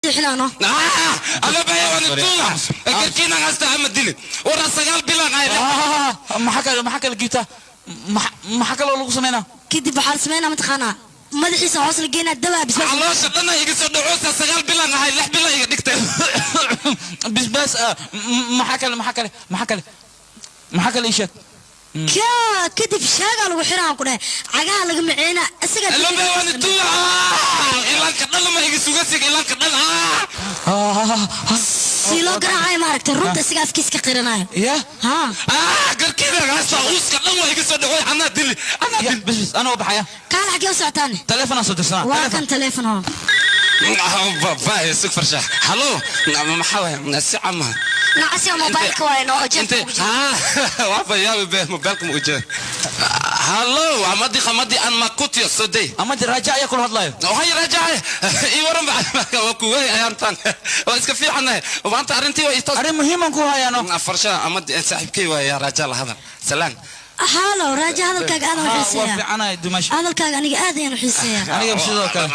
Seexinaano. Alla baya waan tuuga garkiina hasta ama dilin wara 9 bilan ay. Maxaa kale giita? Maxaa kaloo lagu sameynaa? Kadib waxaa la sameynaa mataqaanaa madaxiisa hoos la geynaa dawaa bisbaas. Caloosha dhana iga soo dhacoosa 9 bilan ahay 6 bilan iga dhigtay. Bisbaas. Maxaa kale ii sheeg. Ka kadib shaagaa lagu xiraa ku dhahay cagaha laga maceynaa isagaa. Alla baya waan tuuga ilaanka dhan ma iga sugasig ilaanka dhan. Si loo garaacayo maaragtay runta isaga afkiis ka qiranayo. Ya. Haa. Garkiina hasta uuska dhan waa iga soo dhacoy anaa dili anaa Ya dili. Bas bas, anoo baxaya. Kaal, xaggee u socotaane? Taleefonaan soo dirsanaa. Waa kan taleefon hoo. Bye sug farshax halo maxaa waay si cama. Nacasiya mobaylka waay noo jeebka ugu jira. Waa yaabi be mobaylka ma ujeeda. Halo amadi khamadi an makutio soday. Amadi, Raaja ayaa kula hadlayo. Waxay raajaay ii waran waa kuway ayaan tan waa iska fiicanahay maanta arrintii waa itoos. Arrin muhiiman ku hayaano. Farsha amadi saaxiibkay waa yaa raaja la hadal salaan. Halo Raaja, hadalkaaga aad aan u waa xiiseeyaa. Fiicanahay dumash. Hadalkaaga aniga aad ayaan u xiiseeyaa. Aniga sidoo kale.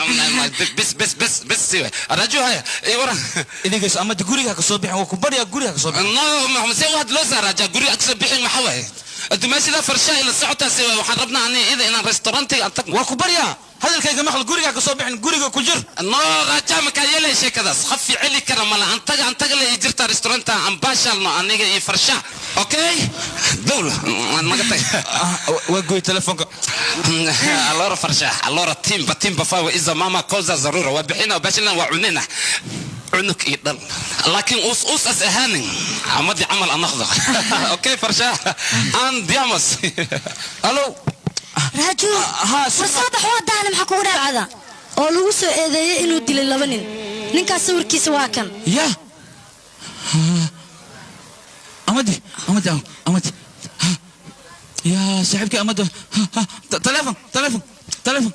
Bis bis bis bis si rajo haya ii waran. Idinkays amadi, guriga ka soo bixin, waa ku baryaa, guriga ka soo bixin. No maxamed see waxaad loo saa raaja guriga ka soo bixin maxaa waaye dumaashida farsha ila socotaa si waxaan rabnaa ani ida inaan restaurantiga aan tagno. Waa ku baryaa, hadalkayga maqal, guriga ka soo bixin, guriga ku jir. No raaja makaa yeelay sheekadaas khafi celi kara mala antaga antaga la ii jirta restauranta aan baashalno aniga iyo farsha okay dawla naga tag. Waa goy telefoonka. Allora farsha allora timba timba fawa iza mama koza zarura waa bixina baashilna waa cunina cunug iyo dhal laakiin us us as ahaanin amadi camal an noqdo okay farsha andiamos. Halo. Raaju. Haa. War soo bax, waa daana maxaa kugu dhaacada oo lagu soo eedeeyey inuu dilay laba nin? Ninkaas sawirkiisa waa kan. Ya amadi amadi amadi ya saaxiibkii amadi, telefoon telefoon telefoon.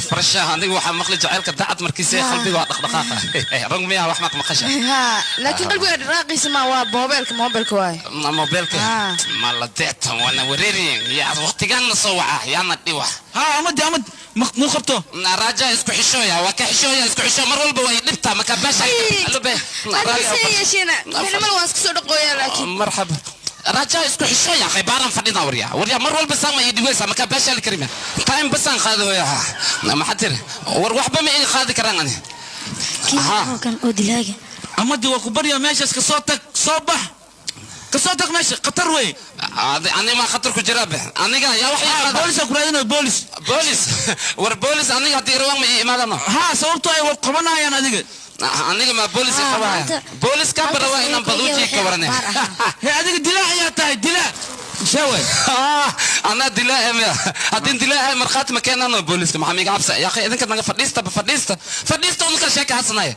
Farsha aniga waxaa maqli jacaylka dacad markiisa qalbiga waa dhaqdhaqaaqa rag miyaa wax maq maqasha. Haa, laakiin qalbiga dhaqaaqiisa ma waa moobeelka moobeelka waay. Mobeelka ma la deetan waana wareeriyen yaa waqtigan la soo waca yaana dhiwa. Ha amadi amadi muu qabto. Raaja isku xishooya waa ka xishooya isku xishoo mar walba way dhibtaa marka beesha Hadda yeesheena mixnimal waan iska soo dhaqooyaa laakiin. Marxaba raja isku xishooya qaybaaran fadhina warya warya mar walba saama ii dhiwaysa marka beesha la karima time basaan qaadooya maxaa tiri war waxba ma ii qaadi karaan ani. Kii kan oo dilaaga. Amadi, waa ku baryaa, meeshaas ka soo tag, soo bax, ka soo tag meesha, khatar wey. Ani ma khatar ku jira be aniga yaa wax ii qaada. Boolis ku raadinayo, boolis. Boolis war boolis aniga haddii rawaan ma ii imaadano. Ha, sababtoo ay waa qabanayaan adiga. Aniga ma boolis i qabahaya boolis ka barawaa inaan baduuji ka warane. He, adiga dilaa ayaa tahay, dilaa shaway. Anaa dilaa miya? Haddii dilaa markhaati ma keenano booliska maxaa miiga cabsa yaa akhi idinka naga fadhiista fadhiista fadhiista unka sheeka hasanaya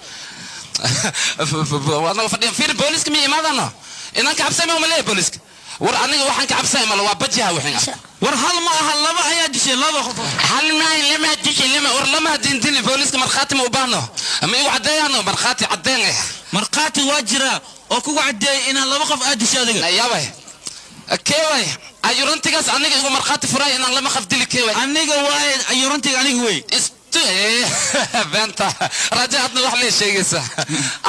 naga fadhiya fiir booliska mi imaadano inaan ka cabsay ma umaleeya booliska war aniga waxaan ka cabsay mala waa bajiha wixin. War hal ma aha, laba ayaa dishay, laba qof. Hal ma lama dishay lama war lama hadin dili booliska markhaati ma u baahno ma igu caddeeyano markhaati caddeen eh. Markhaati waa jira oo kugu caddeeyay inaan laba qof aad dishay adiga. Yaabay keeway ayurantigaas aniga igu markhaati furay inaan lama qof dili keeway. Aniga waaye ayurantiga, aniga wey. Beenta raja adna wax lee sheegaysa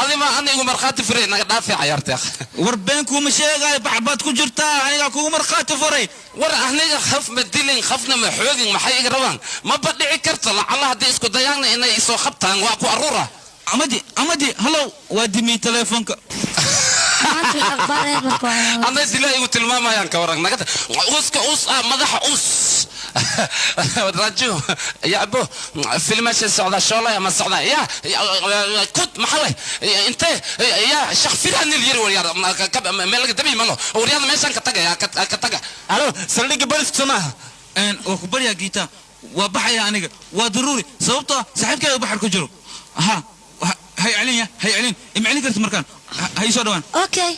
adima ana igu markhaati furay naga dhaafi cayaarteeq. War been kuuma sheegaayo, baxbaad ku jirtaa, anigaa kugu markhaati furay. War aniga khaf ma dilin khafna ma xoogin maxay iga rabaan maba dhici karto lacalla haddii isku dayaanna inay isoo qabtaan waa ku aruura. Amadi amadi halow, waa dimiyey telefoonka. Anay dilaa igu tilmaamayaan ka waran naga uska us ah madaxa us rajo ya abo filmasha socda shoolay ama socda ya kut maxaa way intee ya shakfiraan il yiri war meel laga dabi malo waryaada meeshaan ka taga ka taga. Alo, saldhigga booliska soo maaha? Waa ku baryaa giita, waa baxaya aniga, waa daruuri sababtoo saaxiibkayga baxar ku jiro. Ha hay celin ya hay celin ima celin karti markaan ha ii soo dhawaan. Okay,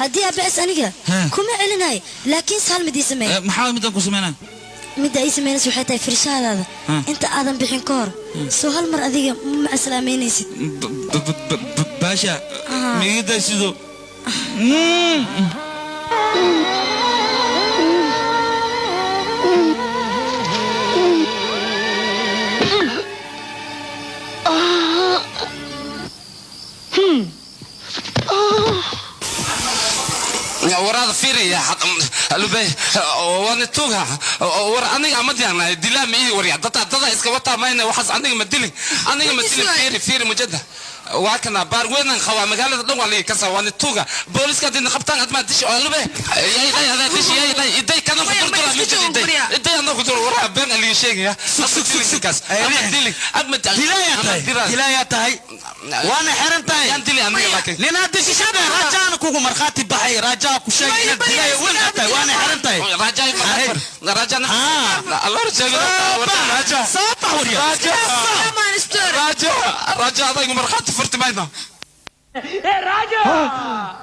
haddii aabbaas aniga kuma celinayo laakiin hal mid ii sameey. Maxaa midaan ku sameynaa? Midda ii sameynaysa waxay tahay firshadaada inta aadan bixin ka hor soo hal mar adiga ma macasalaameynaysid. Baasha migida sido. Waraada fiiriya lubey waana tuuga war aniga ama diyaarnahay dilaa ma ii warya dada iska wataa mayna waxaas aniga ma dilin aniga ma dilin fiiri fiiri mujada waa kana baar weynan qabaa magaalada dhan waa lii kasa waana tuuga booliska hadii qabtaan admaa dishi oo lube yay adaa dishi yay iday kana ku durdura mujada iday iday anoo ku dur waraa been alii sheegaya sug ama dilin ama dilaayaa tahay waana xiran tahay yaan dili aniga laakiin ninaad dishishada raajaana kugu markhaati baxay raajaa ku sheegay inaad dilaaya weyn aad tahay waana xiran tahay raajaa allah rajaa raajaa soo bax warya raajaa raajaa adaygu markhaati furti mayna ee raajaa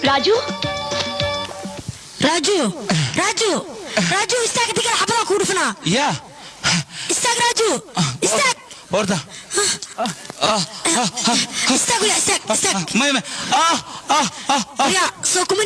Raju Raju Raju Raju istaag diga xabada ku dhufna ya istaag Raju istaag orda istaag ya istaag istaag may ya soo kuma